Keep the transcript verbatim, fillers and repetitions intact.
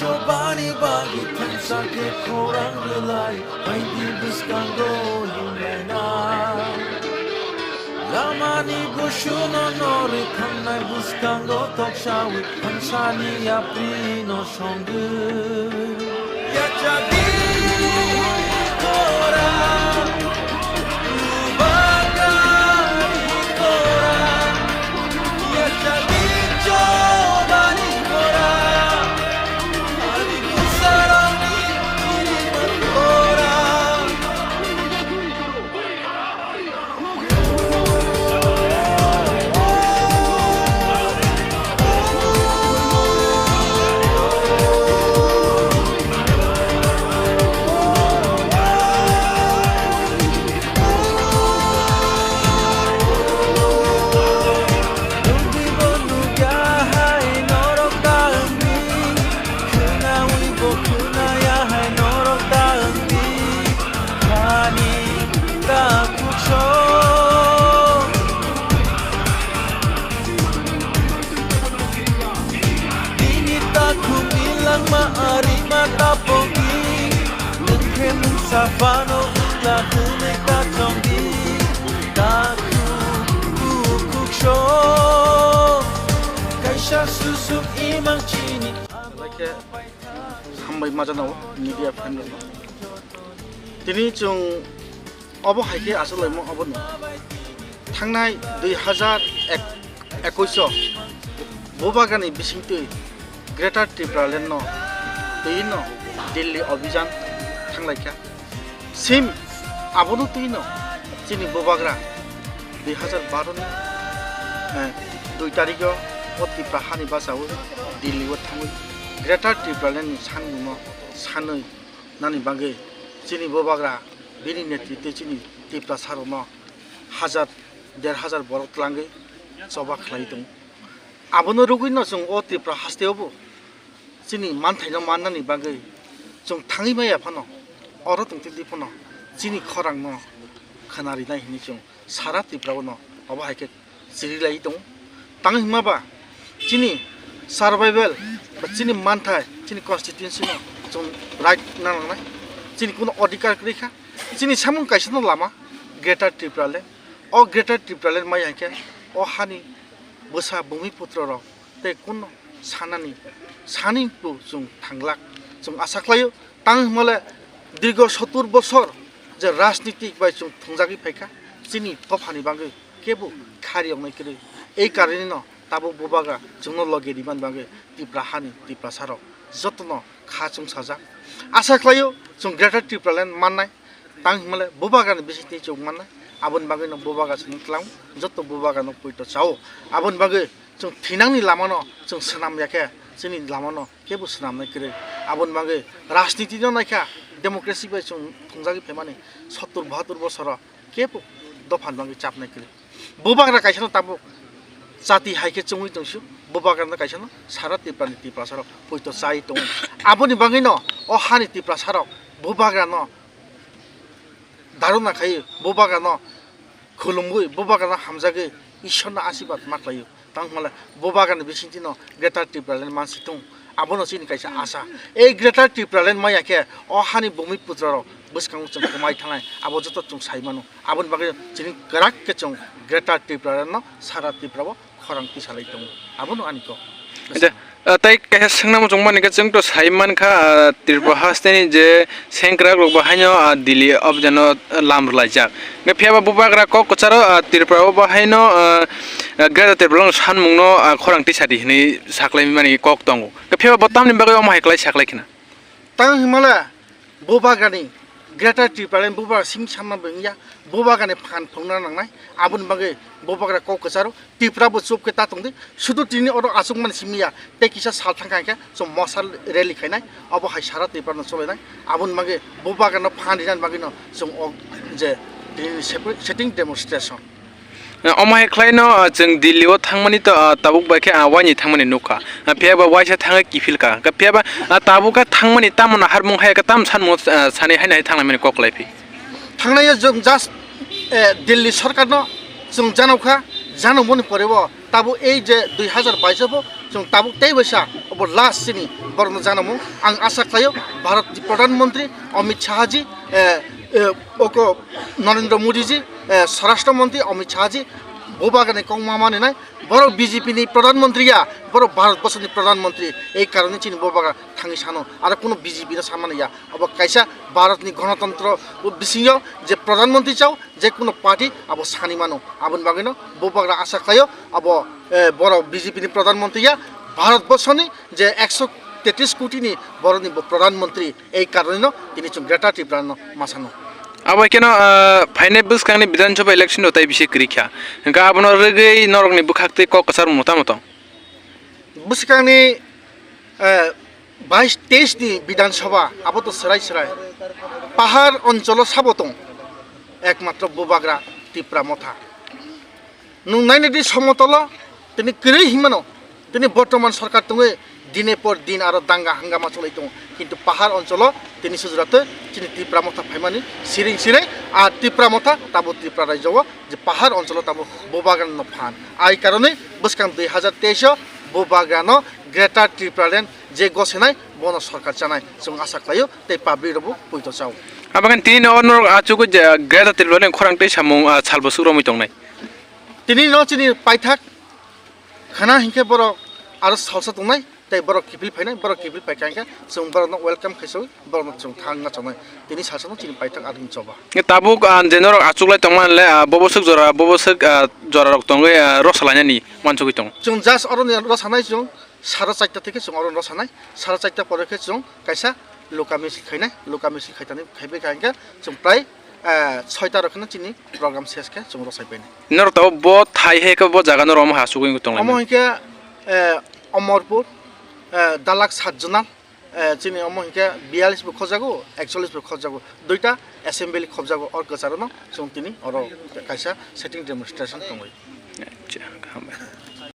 Chobani bagwi thansa khe khorang rwlai, baidi bwskango himlai na. Lamani busuno norwi thangnai bwskango toksawi thansani yaprino songwi. Yachadi khorang, rubagari khorang, yachadi chobani khorang. Nini takhuk ni langma arima tapogi, nwng khe mungsa phano wngla hwnwi ta chongdi. Takhuk bukhuk so kaisa susuk imang chini. Belai khe hambai ma janao media friend rokno. Tini chwng obo hai khe achuk laimung obono. Thangnai dui hazar ekush o Bubagrani bisingtwi Greater Tipraland no twi no Delhi Abhijan thanglaikha. Sim abono twi no chini Bubagra dui hazar baro ni, eh, dui tarikh o o Tipra hani bachao Delhi o thangwi Greater Tipraland ni sanmung no sanwi nani bagwi chini Bubagra bini netritwi chini Tiprasa rokno hazar, der hazar borok tlangwi choba khlai tongo. Abono rwgwino chwng o Tripura hasteo bo chini manthaino mannani bagwi chwng thangwi maya phano, oro tongtwtwi phano chini khorangno khwnarinai hwnwi chwng sara Tripura-o no obo hai khe chiri lai tongo. Tang hwnma ba chini survival ba chini manthai, chini constituency no chwng right nangnai, chini kuno odhikar kwrwi kha. Chini samung kaisa no lama Greater Tipraland. O Greater Tipraland mai hai khe o hani bwsa bumi putra rok tei kuno sanani sani bo chwng thanglak, chwng asa khlaio. Tang hwnmale dirgo sottur bosor je rajnitik bai chwng thwngjagwi phaikha, chini dophani bagwi kebo khari wngnai kwrwi. Ei karinino tabuk Bubagra chwngno logi rimani bagwi Tipra hani Tiprasa rok jotono kha chwngsajak. Asa khlaio chwng Greater Tipraland mannai. Tang hwnmale Bubagrani bisingtwi chwng mannai, aboni bagwino Bubagra chwngno tlango, joto Bubagrano poito chao. Aboni bagwi chwng thinangni lamano chwng swnam ya khe, chini lamano kebo swnamnai kwrwi. Aboni bagwi rajnitino naikha, democracy bai chwng thwngjagwi phaimani sottur bahattur bosoro kebo dophani bagwi chapnai kwrwi. Bubagra kaisano tabuk chati hai khe chongwi tongsu, Bubagrano kaisano sara Tiprani Tiprasarok poito chai tongo. Aboni bagwino o hani Tiprasarok Bubagrano dharona khai, Bubagrano khulumwi, Bubagrano hamjagwi Ishwarno asirwad ma khlaio. Tang hwnmale Bubagrani bisingtwino Greater Tipraland mansi tongo. Abono chini kaisa asa. Ei Greater Tipraland maya khe o hani bumi putrarok bwskango chwng kwmai thangnai. Abo joto chwng sai mano. Aboni bagwi chini kwrak khe chwng Greater Tipralandno sara Tripura-o khorang tisalai tongo. Abono ani kok. Acha, ah, tei kaisa swngna muchung mani khe chwng to sai mankha, ah, Tripura hasteni je sengkrak rok bo haino, ah, Delhi Abhijan-o, ah, lam rwlaijak. Hwnkhe phiya ba Bubagra kok kwcharo, ah, Tripura-o bo haino, ah, ah, Greater Tipraland sanmungno, ah, khorang tisadi hwnwi saklaimani kok tongo. Hwnkhe phiya ba bo tamni bagwi omo hai klai saklai khna? Tang hwnmale Bubagrani Greater Tipraland Bubagra simi samna bo wngya, Bubagrani phan phungna nangnai, aboni bagwi Bubagra kok kwcharo Tripura bo chup khe ta tongdi, sudu tini oro achukmani simi ya, tei kisa sal thangkha hwnkhe chwng mosa rally khainai, obo hai sara Tripura no cholainai, aboni bagwi Bubagrano phan rinani bagwino chwng o je tini separate sitting demonstration. Omo hai khlaino, ah, chwng Delhi-o thangmani to, ah, tabuk bai khe, ah, waini thangmani nukha. Ah, phiya ba waisa thangwi kiphil ka. Ka phiya ba, ah, tabuk khe thangmani tamo naharmung hai khe tamo sanmung, ah, sani hai nai thanglaimani kok lai phi. Thangnai chwng just, eh, Delhi sorkarno chwng janokha, janokmani pore bo tabuk ei je dui hazar bais o bo Chwng tabuk tei bai sa obo last chini borokno janamo. Ang asa khlaio Bharat ni Pradhan Mantri Amit Shah ji, eh, eh, oko Narendra Modi ji, eh, Swarashtra Mantri Amit Shah ji, Bubagra ni kok ma mani nai. Borok B J P ni Pradhan Mantri ya, borok Bharat Borsho ni Pradhan Mantri. Ei karone chini Bubagra thangwi sano, aro kuno B J P no samani ya. Obo kaisa Bharat ni Ganatantro bisingo je Pradhan Mantri chao, je kuno party abo sani mano. Aboni bagwino Bubagra asa khlaio abo, eh, borok B J P ni Pradhan Mantri ya, Bharat Borsho ni je ekso tetris koti ni borok ni bo Pradhan Mantri. Ei karone no tini chwng Greater Tripura no masano. Abo keno, ah, phainai bwskangni Bidhan Sabha election rok tai bisi kwrwi kha. Hwnkhe abono rwgwi norokni bwkhak tei kok kwchar mota motong. Bwskangni, eh, bais teis ni Bidhan Sabha abo to swrai swrai. Pahar oncholo sabo tong. Ekmatro Bubagra Tipra Motha. Nwng nainadi somotolo tini kwrwi hinmano, tini bortoman sorkar tongwi dine por din aro danga hangama cholai tongo, kintu pahar oncholo tini sujurate chini Tipra Motha phaimani siring siring, a Tipra Motha tabo Tripura rajyo o je pahar oncholo tabo Bubagrano phan. Ai karone bwskang dui hazar teis o Bubagrano Greater Tripura Land je gosenai bono sorkar chanai chwng asa khlaio tei public rokbo poito chao. Abakhe tini no norok achugwi je Greater Tripura Land khorang tei samung, ah, salbo sukromwi tongnai. Tini no chini paithak khana hinkhe borok aro salsa tongnai, tei borok kiphil phainai, borok kiphil phaikha hinkhe chwng borokno welcome khaisoi, borokno chwng thangna chonai. Tini salsa no chini paithak adin choba. Nge tabuk, ah, je norok achuklai tongmani le, ah, bobo swk jora, bobo swk, ah, jora rok tongwi, ah, rosa lainani uansugwi tongo. Chwng just oro ni rosa nai chwng sara charta theke chwng oro rosa nai, sara charta pore khe chwng kaisa loka misil khainai, loka misil khaitani khaibai kha hinkhe chwng prai, eh, soita rok kheno chini program ses khe chwng rwchai bainai. Norok tabuk bo thai hai khe bo jaga norok omo ha sugwi tonglainai? Omo hinkhe, eh, Omorpur, eh, Dalak Satjonal, eh, chini omo hinkhe biyalish bo khobjago, ekchollish bo khobjago, duita assembly khobjago, or kwcharo no chwng tini oro kaisa sitting demonstration tongwi. Acha, hambai.